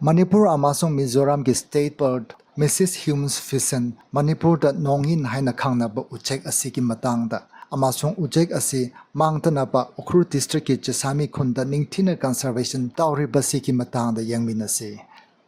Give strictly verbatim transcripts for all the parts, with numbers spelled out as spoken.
ꯃꯅꯤꯄꯨꯔ ꯑꯃꯁꯨꯡ ꯃꯤꯖꯣꯔꯥꯝꯒꯤ state bird Missus Hume's Pheasant, ꯃꯅꯤꯄꯨꯔꯗ ꯅꯣꯡꯏꯟ ꯍꯥꯏꯅ ꯈꯪꯅꯕ ꯎꯆꯦꯛ ꯑꯁꯤꯒꯤ ꯃꯇꯥꯡꯗ ꯑꯃꯁꯨꯡ ꯎꯆꯦꯛ ꯑꯁꯤ ꯃꯥꯡꯗꯅꯕ ꯎꯈ꯭ꯔꯨꯜ districtꯀꯤ ꯆꯦꯁꯥꯃꯤ ꯈꯨꯟꯗ ꯅꯤꯡꯊꯤꯅ conservation ꯇꯧꯔꯤꯕꯁꯤꯒꯤ ꯃꯇꯥꯡꯗ ꯌꯦꯡꯃꯤꯟꯅꯁꯤ꯫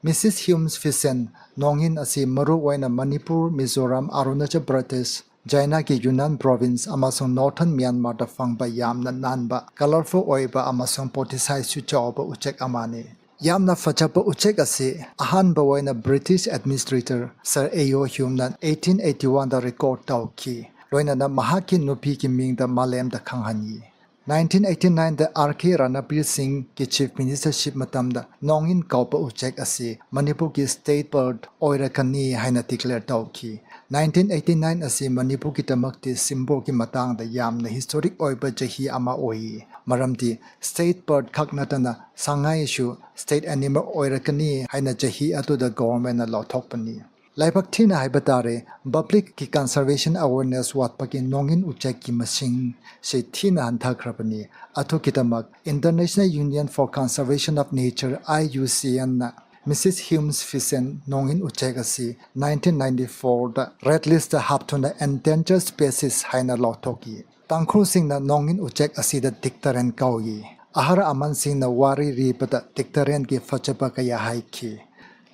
Missus Hume's Pheasant ꯅꯣꯡꯏꯟ ꯑꯁꯤ ꯃꯔꯨꯑꯣꯏꯅ ꯃꯅꯤꯄꯨꯔ, ꯃꯤꯖꯣꯔꯥꯝ, ꯑꯔꯨꯅꯥꯆꯜ ꯄ꯭ꯔꯗꯦꯁ, ꯆꯥꯏꯅꯥꯒꯤ ꯌꯨꯅꯥꯟ province ꯑꯃꯁꯨꯡ northern ꯃ꯭ꯌꯥꯟꯃꯥꯔꯗ ꯐꯪꯕ ꯌꯥꯝꯅ ꯅꯥꯟꯕ, colourful ꯑꯣꯏꯕ ꯑꯃꯁꯨꯡ body sizeꯁꯨ ꯆꯥꯎꯕ ꯎꯆꯦꯛ ꯑꯃꯅꯤ꯫ ꯌꯥꯝꯅ ꯐꯖꯕ ꯎꯆꯦꯛ ꯑꯁꯤ ꯑꯍꯥꯟꯕ ꯑꯣꯏꯅ British administrator Sir A O Humeꯅ eighteen eighty oneꯗ record ꯇꯧꯈꯤ, ꯂꯣꯏꯅꯅ ꯃꯍꯥꯛꯀꯤ ꯅꯨꯄꯤꯒꯤ ꯃꯤꯡꯗ ꯃꯥꯂꯦꯝꯗ ꯈꯪꯍꯟꯈꯤ꯫ Nineteen eighty nineꯗ R K Ranabir Singhꯒꯤ chief ministership ꯃꯇꯝꯗ ꯅꯣꯡꯏꯟ ꯀꯧꯕ ꯎꯆꯦꯛ ꯑꯁꯤ ꯃꯅꯤꯄꯨꯔꯒꯤ state bird ꯑꯣꯏꯔꯛꯀꯅꯤ ꯍꯥꯏꯅ declare ꯇꯧꯈꯤ꯫ Nineteen eighty nine ꯑꯁꯤ ꯃꯅꯤꯄꯨꯔꯒꯤꯗꯃꯛꯇꯤ ꯁꯤꯝꯕꯣꯜꯒꯤ ꯃꯇꯥꯡꯗ ꯌꯥꯝꯅ historic ꯑꯣꯏꯕ ꯆꯍꯤ ꯑꯃ ꯑꯣꯏ, ꯃꯔꯝꯗꯤ state bird ꯈꯛ ꯅꯠꯇꯅ ꯁꯉꯥꯏꯁꯨ state animal ꯑꯣꯏꯔꯛꯀꯅꯤ ꯍꯥꯏꯅ ꯆꯍꯤ ꯑꯗꯨꯗ governmentꯅ ꯂꯥꯎꯊꯣꯛꯄꯅꯤ꯫ ꯂꯥꯏꯕꯛ ꯊꯤꯅ ꯍꯥꯏꯕ ꯇꯥꯔꯦ, publicꯀꯤ conservation awareness ꯋꯥꯠꯄꯒꯤ ꯅꯣꯡꯏꯟ ꯎꯆꯦꯛꯀꯤ ꯃꯁꯤꯡꯁꯤ ꯊꯤꯅ ꯍꯟꯊꯈ꯭ꯔꯕꯅꯤ꯫ ꯑꯗꯨꯒꯤꯗꯃꯛ International Union for Conservation of Nature, IUCNꯅ Missus Hume's Pheasant ꯅꯣꯡꯏꯟ ꯎꯆꯦꯛ ꯑꯁꯤ nineteen ninety fourꯗ red listꯇ ꯍꯥꯞꯇꯨꯅ endangered species ꯍꯥꯏꯅ ꯂꯥꯎꯊꯣꯛꯈꯤ꯫ ꯇꯥꯡꯈꯨꯜꯁꯤꯡꯅ ꯅꯣꯡꯏꯟ ꯎꯆꯦꯛ ꯑꯁꯤꯗ ꯗꯤꯛꯇꯔꯦꯟ ꯀꯧꯏ꯫ ꯑꯍꯜ ꯑꯃꯟꯁꯤꯡꯅ ꯋꯥꯔꯤ ꯂꯤꯕꯗ ꯗꯤꯛꯇꯔꯦꯟꯒꯤ ꯐꯖꯕ ꯀꯌꯥ ꯍꯥꯏꯈꯤ꯫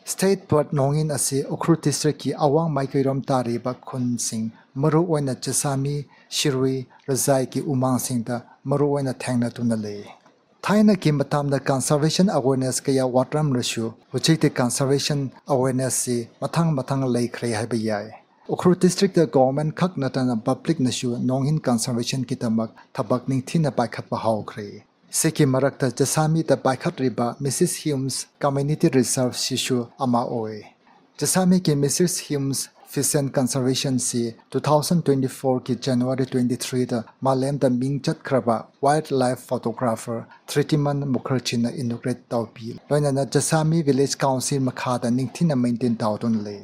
State bird ꯅꯣꯡꯏꯟ ꯑꯁꯤ ꯎꯈ꯭ꯔꯨꯜ districtꯀꯤ ꯑꯋꯥꯡ ꯃꯥꯏꯀꯩꯔꯣꯝ ꯇꯥꯔꯤꯕ ꯈꯨꯟꯁꯤꯡ, ꯃꯔꯨꯑꯣꯏꯅ ꯆꯦꯁꯥꯃꯤ, ꯁꯤꯔꯨꯏ, ꯔꯖꯥꯏꯒꯤ ꯎꯃꯪꯁꯤꯡꯗ ꯃꯔꯨꯑꯣꯏꯅ ꯊꯦꯡꯅꯗꯨꯅ ꯂꯩ꯫ ꯊꯥꯏꯅꯒꯤ ꯃꯇꯝꯗ conservation awareness ꯀꯌꯥ ꯋꯥꯠꯂꯝꯂꯁꯨ, ꯍꯧꯖꯤꯛꯇꯤ conservation awarenessꯁꯤ ꯃꯊꯪ ꯃꯊꯪ ꯂꯩꯈ꯭ꯔꯦ ꯍꯥꯏꯕ ꯌꯥꯏ꯫ ꯎꯈ꯭ꯔꯨꯜ districtꯇ government ꯈꯛ ꯅꯠꯇꯅ publicꯅꯁꯨ ꯅꯣꯡꯏꯟ conservationꯒꯤꯗꯃꯛ ꯊꯕꯛ ꯅꯤꯡꯊꯤꯅ ꯄꯥꯏꯈꯠꯄ ꯍꯧꯈ꯭ꯔꯦ꯫ ꯁꯤꯒꯤ ꯃꯔꯛꯇ ꯆꯦꯁꯥꯃꯤꯗ ꯄꯥꯏꯈꯠꯂꯤꯕ Missus Hume's Community Reserveꯁꯤꯁꯨ ꯑꯃ ꯑꯣꯏ꯫ ꯆꯦꯁꯥꯃꯤꯒꯤ Missus Hume's Pheasant Conservationꯁꯤ two thousand twenty fourꯒꯤ January twenty threeꯗ ꯃꯥꯂꯦꯝꯗ ꯃꯤꯡ ꯆꯠꯈ꯭ꯔꯕ wildlife photographer ꯊ꯭ꯔꯤꯇꯤꯃꯟ ꯃꯨꯈꯔꯖꯤꯅ inaugurate ꯇꯧꯕꯤ, ꯂꯣꯏꯅꯅ ꯆꯦꯁꯥꯃꯤ Village Council ꯃꯈꯥꯗ ꯅꯤꯡꯊꯤꯅ maintain ꯇꯧꯗꯨꯅ ꯂꯩ꯫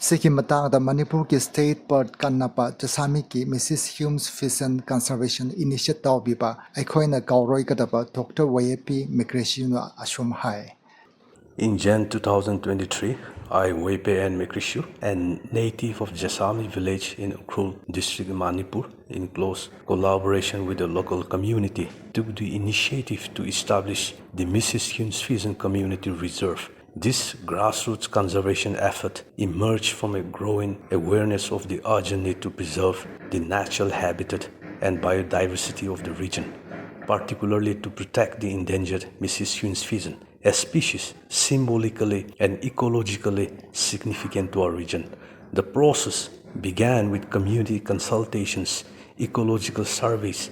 ꯁꯤꯒꯤ ꯃꯇꯥꯡꯗ ꯃꯅꯤꯄꯨꯔꯒꯤ state bird ꯀꯟꯅꯕ ꯆꯦꯁꯥꯃꯤꯒꯤ Missus Hume's Pheasant Conservation initiate ꯇꯧꯕꯤꯕ ꯑꯩꯈꯣꯏꯅ ꯀꯥꯎꯔꯣꯏꯒꯗꯕ Doctor ꯋꯥꯌꯦꯄꯤ ꯃꯦꯀ꯭ꯔꯦꯁꯤꯅ ꯑꯁꯨꯝ ꯍꯥꯏ꯫ In Jan two thousand twenty-three, I, Weipe N. Mekrishu, a native of Jasami village in Ukhrul district, Manipur, in close collaboration with the local community, took the initiative to establish the Missus Humes Fison Community Reserve. This grassroots conservation effort emerged from a growing awareness of the urgent need to preserve the natural habitat and biodiversity of the region, particularly to protect the endangered Missus Humes Fison, a species symbolically and ecologically significant to our region. The process began with community consultations, ecological surveys,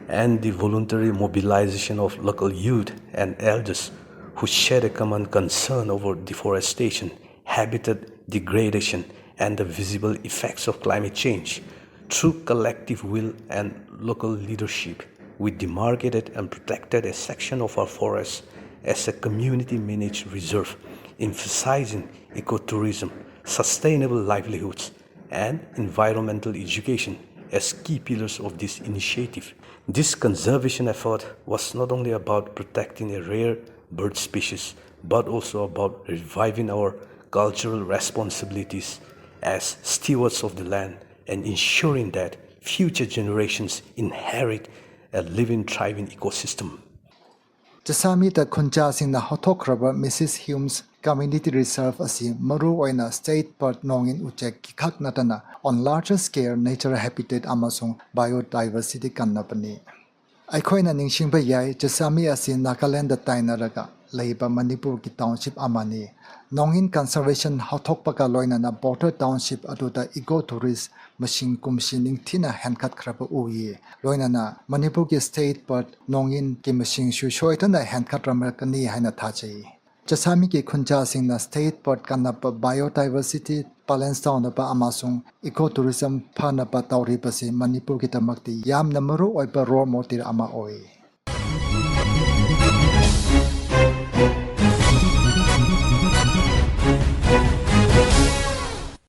and the voluntary mobilization of local youth and elders who shared a common concern over deforestation, habitat degradation, and the visible effects of climate change. Through collective will and local leadership, we demarcated and protected a section of our forest as a community-managed reserve, emphasizing ecotourism, sustainable livelihoods, and environmental education as key pillars of this initiative. This conservation effort was not only about protecting a rare bird species, but also about reviving our cultural responsibilities as stewards of the land and ensuring that future generations inherit a living, thriving ecosystem. ꯆꯁꯥꯃꯤꯗ ꯈꯨꯟꯖꯥꯁꯤꯡꯅ ꯍꯧꯊꯣꯛꯈ꯭ꯔꯕ Missus Humes Community Reserve ꯑꯁꯤ ꯃꯔꯨꯑꯣꯏꯅ state bird, ꯅꯣꯡꯏꯟ ꯎꯆꯦꯛꯀꯤ ꯈꯛ ꯅꯠꯇꯅ on larger scale nature habitat ꯑꯃꯁꯨꯡ biodiversity ꯀꯟꯅꯕꯅꯤ꯫ ꯑꯩꯈꯣꯏꯅ ꯅꯤꯡꯁꯤꯡꯕ ꯌꯥꯏ, ꯆꯁꯥꯃꯤ ꯑꯁꯤ ꯅꯥꯒꯥꯂꯦꯟꯗ ꯇꯥꯏꯅꯔꯒ ꯂꯩꯕ ꯃꯅꯤꯄꯨꯔꯒꯤ township ꯑꯃꯅꯤ꯫ ꯅꯣꯡꯏꯟ conservation ꯍꯧꯊꯣꯛꯄꯒ ꯂꯣꯏꯅꯅ border township ꯑꯗꯨꯗ eco tourist ꯃꯁꯤꯡ ꯀꯨꯝꯁꯤ ꯅꯤꯡꯊꯤꯅ ꯍꯦꯟꯒꯠꯈ꯭ꯔꯕ ꯎꯏ꯫ ꯂꯣꯏꯅꯅ ꯃꯅꯤꯄꯨꯔꯒꯤ state bird, ꯅꯣꯡꯏꯟꯒꯤ ꯃꯁꯤꯡꯁꯨ ꯁꯣꯏꯗꯅ ꯍꯦꯟꯒꯠꯂꯝꯂꯛꯀꯅꯤ ꯍꯥꯏꯅ ꯊꯥꯖꯩ꯫ ꯆꯁꯥꯃꯤꯒꯤ ꯈꯨꯟꯖꯥꯁꯤꯡꯅ state bird ꯀꯟꯅꯕ, biodiversity balance ꯇꯧꯅꯕ ꯑꯃꯁꯨꯡ ecotourism ꯐꯅꯕ ꯇꯧꯔꯤꯕꯁꯤ ꯃꯅꯤꯄꯨꯔꯒꯤꯗꯃꯛꯇꯤ ꯌꯥꯝꯅ ꯃꯔꯨ ꯑꯣꯏꯕ role model ꯑꯃ ꯑꯣꯏ꯫